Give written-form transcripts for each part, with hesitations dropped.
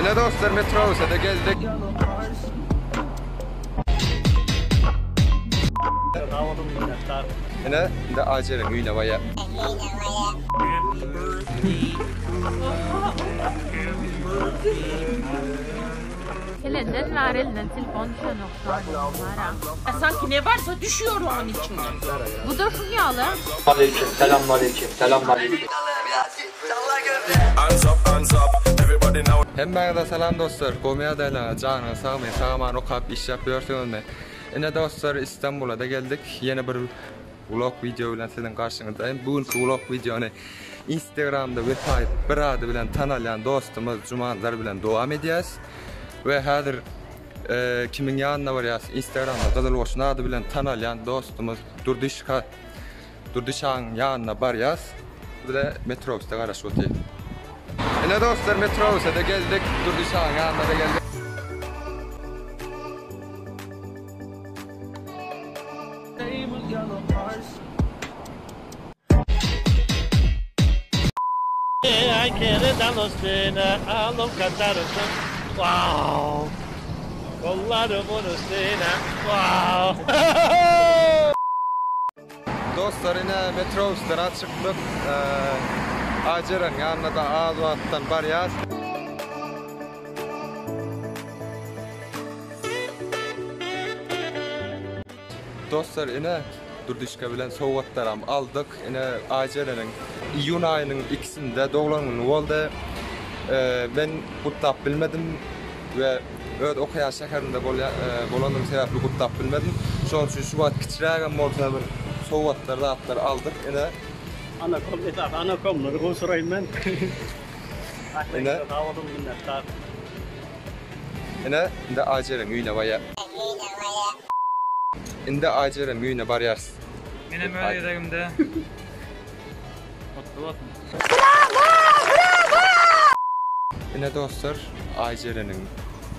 Ine dostlar metrobusada geldik. Ine indi Ajeriň öýüne barýar. Gelenden bäri elinden telefon düşenok zadyň. Sanki ne varsa düşüyor onun içinden. Bu da şun ýaly. Aleyküm selam aleyküm selam aleyküm. Hemmäňize salam dostlar, gowy ýagdaýlaňyz, janyňyz sagmy, sag-aman okap işläp ýörsüňizmi? Ine dostlar Istanbula-da geldik. Ýene bir vlog wideo bilen siziň garşyňyzdaýyn. Bu günki vlog wideony Instagramda Wepaýew bir ady bilen tanalýan dostumyz Jumanzar bilen dowam edýäs. We häzir kimiň ýanyna barýas? Instagramda Gyzyl Goşun ady bilen tanalýan dostumyz Durdyşka Durdy şaň ýanyna barýas. Bize metrobusda garaşyp otyr. Ine dostlar metrobusada geldik. Durdy şaň ýanyna-da geldik. Dostlar ine metrobusdan çykdyk. Ajereň ýanyna-da az wagtdan barýas. Dostlar ine Durdişka bilen sowgatlaram aldyk. Ine Ajereniň iýun aýynyň ikisinde doglan güni boldy. Men gutlap bilmedim we öz okaýan şäherimde bolandygym sebäpli gutlap bilmedim. Şonuň üçin şu wagt kiçirägem bolsa bir sowgatlar zatlar aldyk ine. Anakom esasy anakomlary gowşuraýyn men. Ine. Sag boluň minnetdar. Ine indi Ajereň öýüne barýar. Indi Ajereň öýüne barýarys. Menem öz gezegimde Mutlu bolsun. Ine dostlar Aýjereniň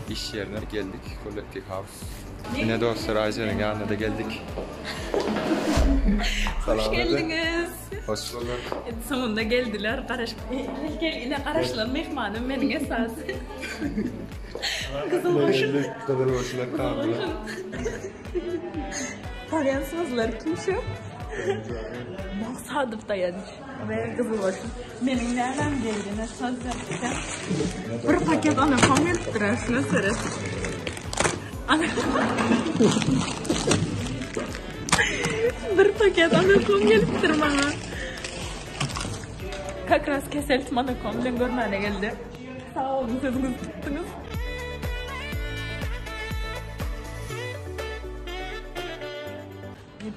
iş ýerine geldik Collective House. Ine dostlar Aýjereniň ýanyna-da geldik. Hoş geldiňiz. Hoş bulduk. Soňunda geldiler. Garaşyp gel gel ine garaşylan myhmanym meniň esasy. Gyzyl goşun. Gyzyl goşuna kaldylar. Tanýansyňyzlar kim şu? Maksadow Daýanç we Gyzyl goşun. Meniň nämäm geldi ne söz beripdi. Bir paket anakom gelipdir ha şuna seret. Bir paket anakom gelipdir maňa. Как раз keseltim anakom bilen görmäne geldi. Sag boluň sözüňizi tutduňyz.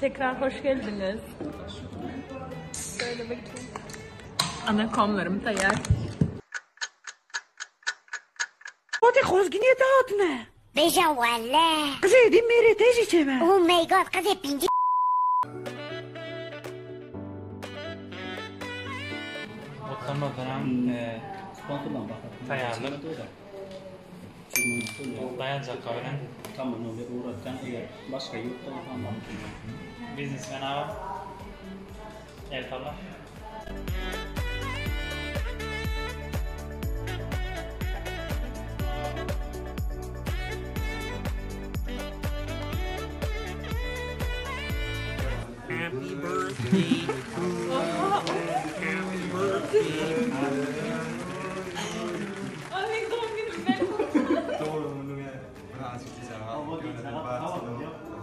Tekrar hoş geldiniz. Şöyle bakayım. Anakomlarym taýýar. Gutlamazdanam taýýarlyk Daýanjakka bilen. Biznesmen aga. El salla. Happy birthday to Happy birthday. Ay doğum günüm ben. Doglan günüňe birazjyk gijä galyp ýöne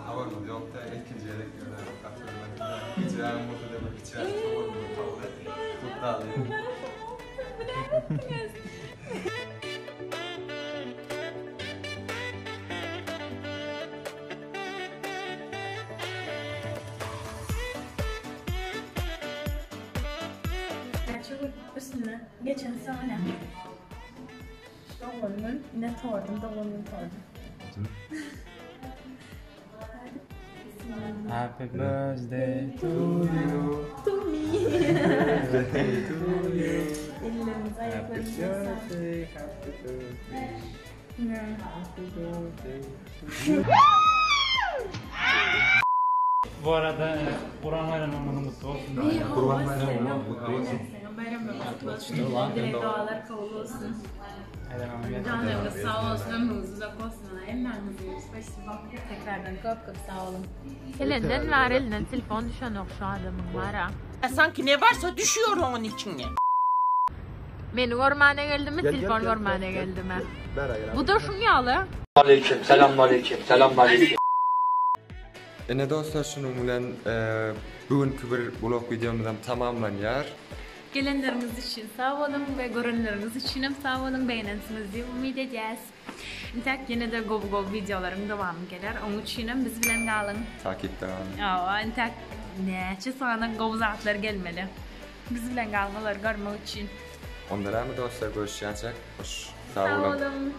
habarymyz ýokdy. Ilkinji gezek ýöne gaty gijäň bolsa-da bir kiçiräk sowgadymyzy kabul et. Gutlaly. Näçe gün üstünden geçen soň Doglan gün ne tordum doglan gün tordum. Happy birthday to you. To me. Birthday to you. Ellerimizi Happy ayaklarımızı sağlık. birthday, happy birthday. Happy birthday. Bu arada Kurban Bayramyňyz mutlu bolsun. Kurban Bayramyňyz mutlu bolsun. Bayramyňyz kutlu olsun. Dileg dualar kabul olsun. Janyňyz sag bolsun, ömrüňiz uzak bolsun. Hemmäňize spasibo. Tekrardan köp köp sag boluň. Gelenden bäri elinden telefon düşenok şu adamyň bara. Sanki ne varsa düşüyor onun içine. Meni görmäne geldimi, telefon görmäne geldimi? Bu da şuň ýaly. Aleyküm, selam aleyküm, selam aleyküm. Ine dostlar şunuň bilen bu günki bir vlog wideomyzam tamamlanýar. Gelenleriňiz üçin sag boluň we görenleriňiz üçinem sag boluň begenensiňiz diýip umyt edýäs. Intäk ýene-de gowy gowy wideolaryň dowamy geler. Oň üçinem biz bilen galyň. Takipde galyň. Hawa, intäk näçe sany gowy zatlar gelmeli. Biz bilen galyň olary görmek üçin. Onda näme dostlar görüşýänçäk hoş sag boluň. Sag boluň.